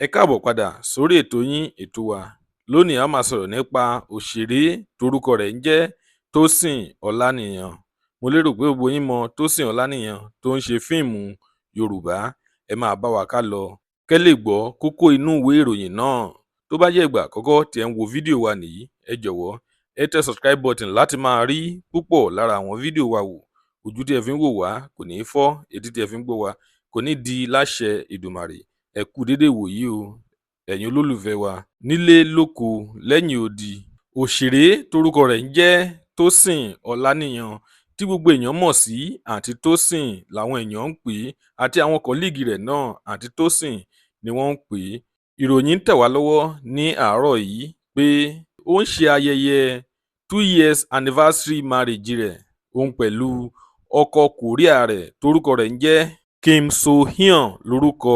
Ẹ káàbọ̀ padà sórí ètò yín, ètò wa. Lónìí, a máa sọ̀rọ̀ nípa òṣèré torúkọ rẹ̀ ń jẹ́ Tósìn Ọláníyan. Mo lérò pé gbogbo yín mọ Tósìn Ọláníyan tó ń ṣe fíìmù Yorùbá. Ẹ máa bá wa ká lọ kẹ́ lè gbọ́ kókó inú ìwé ìròyìn náà. Tó bá jẹ́ ìgbà àkọ́kọ́ tí ẹ ń wo fídíò wa nìyí, ẹ jọ̀wọ́ ẹ tẹ subscribe button láti máa rí púpọ̀ lára àwọn fídíò wa wò. Ojú tí ẹ fi ń wò wá kò ní í fọ́, etí tí ẹ fi ń gbọ́ wa kò ní di láṣẹ Èdùmàrè. Ẹ kú dédé ìwòyí o, ẹ̀yin olólùfẹ́ wa nílé, lóko, lẹ́yìn odi. Òṣèré torúkọ rẹ̀ ń jẹ́ Tósìn Ọláníyan, tí gbogbo èèyàn mọ̀ sí Àǹtí Tósìn làwọn èèyàn ń pè é, àti àwọn colleague rẹ̀ náà, Àǹtí Tósìn ni wọ́n ń pè é. Ìròyìn ń tẹ̀ wá lọ́wọ́ ní àárọ̀ yìí pé ó ń ṣe ayẹyẹ 2 years anniversary marriage rẹ̀, òun pẹ̀lú ọkọ Korea rẹ̀ torúkọ rẹ̀ ń jẹ́ Kim So Hyun lórúkọ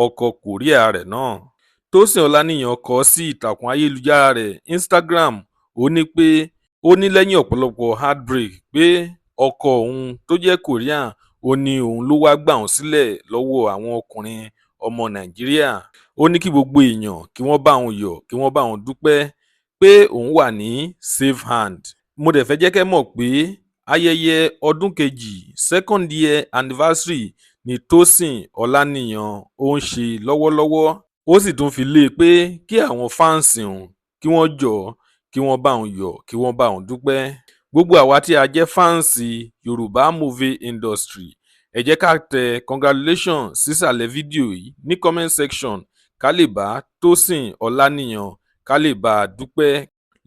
ọkọ Korea rẹ̀ náà. Tósìn Ọláníyan kọ sí ìtàkùn ayélujára rẹ̀ Instagram, ó ní pé ó ní lẹ́yìn ọ̀pọ̀lọpọ̀ heartbreak pé ọkọ òun tó jẹ́ Korean, ó ní òun ló wáá gbà òun sílẹ̀ lọ́wọ́ àwọn ọkùnrin ọmọ Nàìjíríà. Ó ní kí gbogbo èèyàn kí wọ́n bá òun yọ̀, kí wọ́n bá òun dúpẹ́ pé òun wà ní safe hand. Mo dẹ̀ fẹ́ jẹ́ kẹ́ mọ̀ pé ayẹyẹ ọdún kejì, second year anniversary, ní Tósìn Ọláníyan ó ń ṣe lọ́wọ́lọ́wọ́. Ó sì tún fi lé e pé kí àwọn fans òun kí wọ́n jọ̀ọ́, kí wọ́n bá òun yọ̀, kí wọ́n bá òun dúpẹ́. Gbogbo àwa tí a jẹ́ fans Yorùbá movie industry, ẹ jẹ́ ká tẹ congratulation sísàlẹ̀ fídíò yìí ní comment section, ká lè bá Tósìn Ọláníyan, ká lè bá a dúpẹ́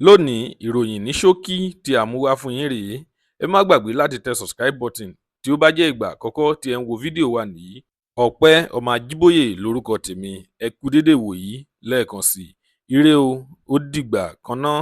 lónìí. Ìròyìn ní ṣókí tí a mú wá fún yín rèé. Ẹ má gbàgbé láti tẹ subscribe button tí ó bá jẹ́ ìgbà àkọ́kọ́ tí ẹ ń wo fídíò wa nìyí. Ọpẹ́ ọmọ Ajíbóyè lórúkọ tèmi. Ẹ kú dédé ìwòyí lẹ́ẹ̀kan sí i. Ire o, ó dìgbà kan ná.